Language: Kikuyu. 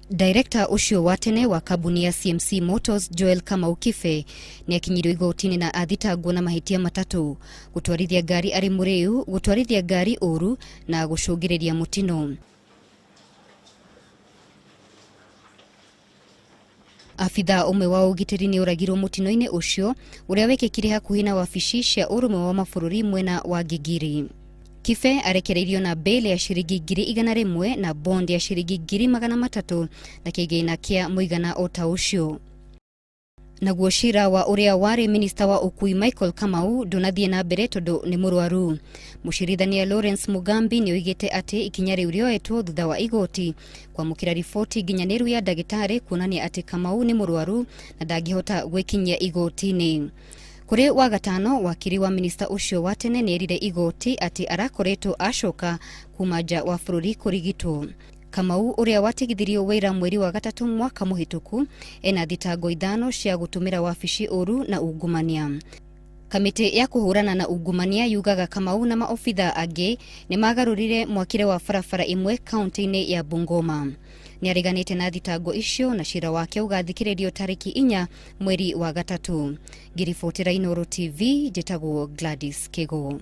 Director ũcio wa tene wa kambuni ya CMC Motors Joel Kamau Kibe nĩ akinyirio igoti-inĩ na athitangwo na mahĩtia matatũ: gũtwarithia ngari arĩ mũrĩu, gũtwarithia ngari ũru na gũcũngĩrĩria mũtino. Abithaa ũmwe wa ũgitĩri nĩ oragirwo mũtino-inĩ ũcio ũrĩa wekĩkire hakuhĩ na wabici cia ũrũmwe wa mabũrũri mwena wa Gigiri. Kibe arekereirio na bail ya ciringi 100,000 na bond ya ciringi 300,000 na kĩgĩna kĩa mũigana o ta ũcio. Naguo cira wa ũrĩa warĩ minista wa ũkui Michael Kamau ndũnathiĩ na mbere tondũ nĩ mũrwaru. Mũcirithania Lawrence Mugambi nĩ oigĩte atĩ ikinya rĩu rĩoetwo thutha wa igoti kwamũkĩra riboti nginyanĩru ya ndagĩtarĩ kuonania atĩ Kamau nĩ mũrwaru na ndangĩhota gwĩkinyia igoti-inĩ. Kũrĩ Wagatano, wakiri wa minista ũcio wa tene nĩ erire igoti atĩ arakoretwo acoka kuma nja wa bũrũri kũrigitwo. Kamau ũrĩa watigithirio wĩra mweri wa gatatũ mwaka mũhĩtũku ena thitango ithano cia gũtũmĩra wabici ũru na ungumania. Kamĩtĩ ya kũhũrana na ungumania yugaga Kamau na maobithaa angĩ nĩ magarũrire mwakĩre wa barabara ĩmwe kaunti-inĩ ya Bungoma. Nĩ areganĩte na thitango icio na cira wake ũgathikĩrĩrio tarĩki 4 mweri wa gatatũ. Ngĩribotera Inooro TV, njĩtagwo Gladys Kĩgo.